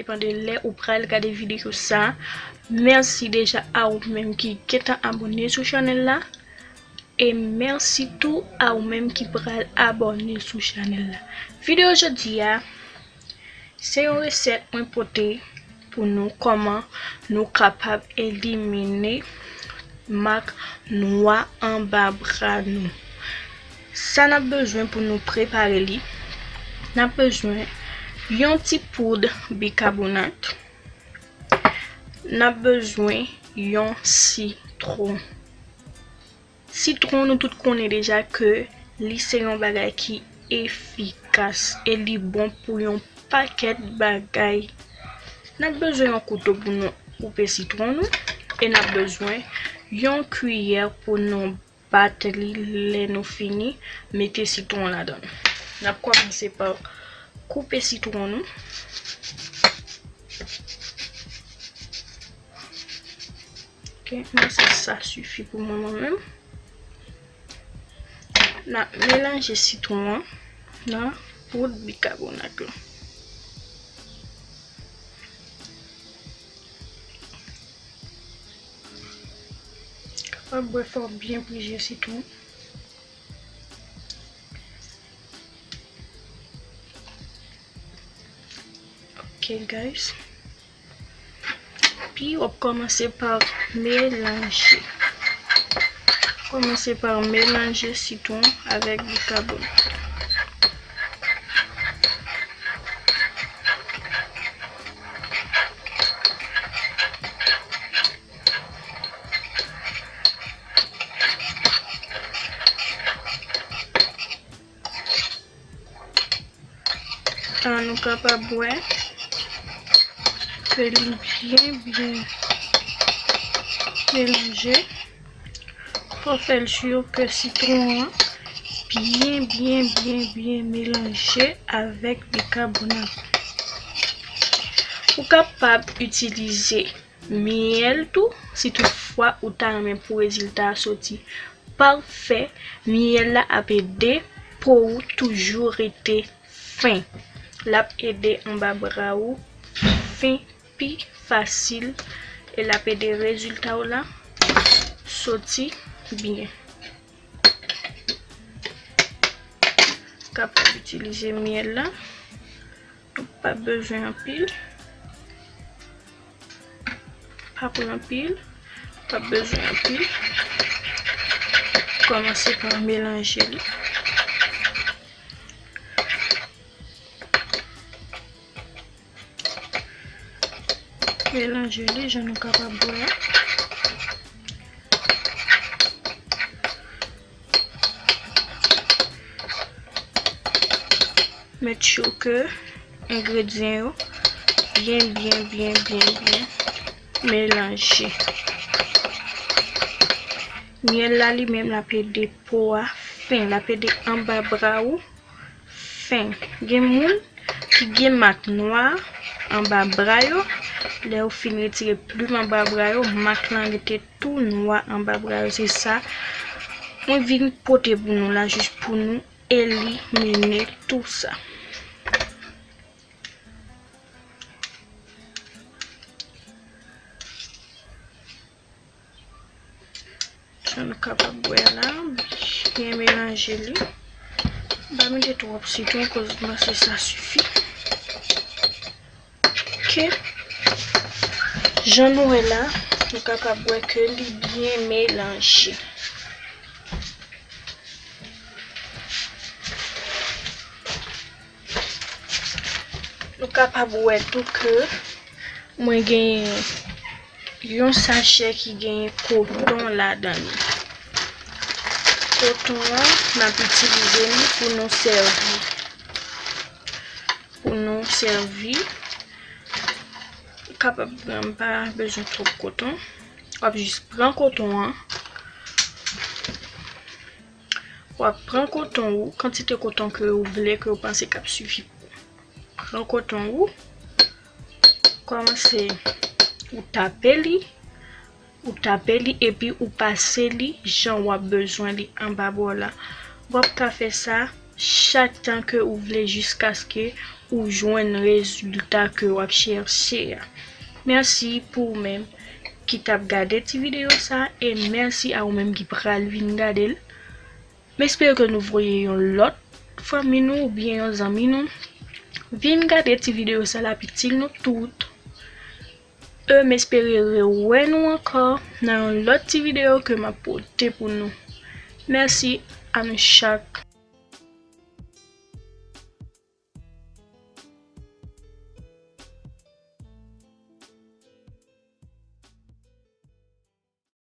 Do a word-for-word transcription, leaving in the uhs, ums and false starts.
Depann de lè ou pral gade videyo sa. Mèsi deja a ou menm ki gentan abòne sou chanèl la. E mèsi tou a ou menm ki pral abòne sou chanèl la. Videyo jodi a, se yon resèt mwen pote pou nou, kòman nou kapab elimine mak nwa anba bra nou. Sa n ap bezwen pou nou prepare li, n ap bezwen yon ti poud bikabonat, n ap bezwen yon sitwon. Sitwon, nou tout konnen deja ke li se yon bagay ki efikas e li bon pou yon pakèt bagay. N ap bezwen yon kouto pou nou koupe sitwon nou e n ap bezwen yon kiyè pou nou bat li lè nou fini mete sitwon ladan l. N ap kòmanse pa koupe sitwon nou. Ok, mwen se sa sifi pou mwen, mwen menm. N ap melanje sitwon an nan poud bikabonat la. Kapab wè fò w byen plize sitwon. Ok, guys. Pi w ap kòmanse pa melanje. Kòmanse pa melanje sitwon avèk bikabonat. Tan nou kapab wè ke li byen, byen melanje. Fò fè l si ke sitwon an byen, byen, byen, byen melanje avèk bikabonat. Ou kapab itilize myèl tou, si toutfwa ou ta renmen pou rezilta a soti pafè, myèl la ap ede po ou toujou rete fen. L ap ede anba bra ou fen pi fasil e l ap ede rezilta w la soti byen. Kapab itilize myèl la. Nou pa bezwen anpil. Pa pran anpil. Pa bezwen anpil. Kòmanse pa melanje li. Melanje li jan nou kapab wè. Make sure ke engredyan yo byen, byen, byen, byen, byen melanje. Myèl la li menm l ap ede po a fen, l ap ede anba bra ou fen. Gen moun ki gen mak nwa anba bra yo. Lè yo fin retire plim anba bra yo, mak lan rete tou nwa anba bra yo. Se sa mwen vin pote pou nou la, jis pou nou elimine tou sa. Jan nou kapab wè la, byen melanje li. M pa mete twòp sitwon, koz m panse sa sifi. Ok. Jan nou wè la, nou kapab wè ke li byen melanje. Nou kapab wè tou ke mwen gen yon sachè ki gen koton ladan li. Koton an, n ap itilize li pou nou sèvi. Pou nou sèvi. Kapab pran, m pa bezwen twòp koton. W ap jis pran koton an. W ap pran koton ou, kantite koton ke ou vle, ke ou panse k ap sifi pou ou. Pran koton ou, kòmanse ou tape li, ou tape li epi ou pase li jan w ap bezwen li anba bò la. W ap ka fè sa chak tan ke ou vle jiskaske ou jwenn rezilta ke w ap chèche a. Mèsi pou ou menm ki t ap gade ti videyo sa, e mèsi a ou menm ki pral vin gade l. M espere ke nou voye yon lòt fanmi nou oubyen yon zanmi nou vin gade ti videyo sa, l ap itil nou tout. E m espere rewè nou ankò nan yon lòt ti videyo ke m ap pote pou nou. Mèsi a nou chak.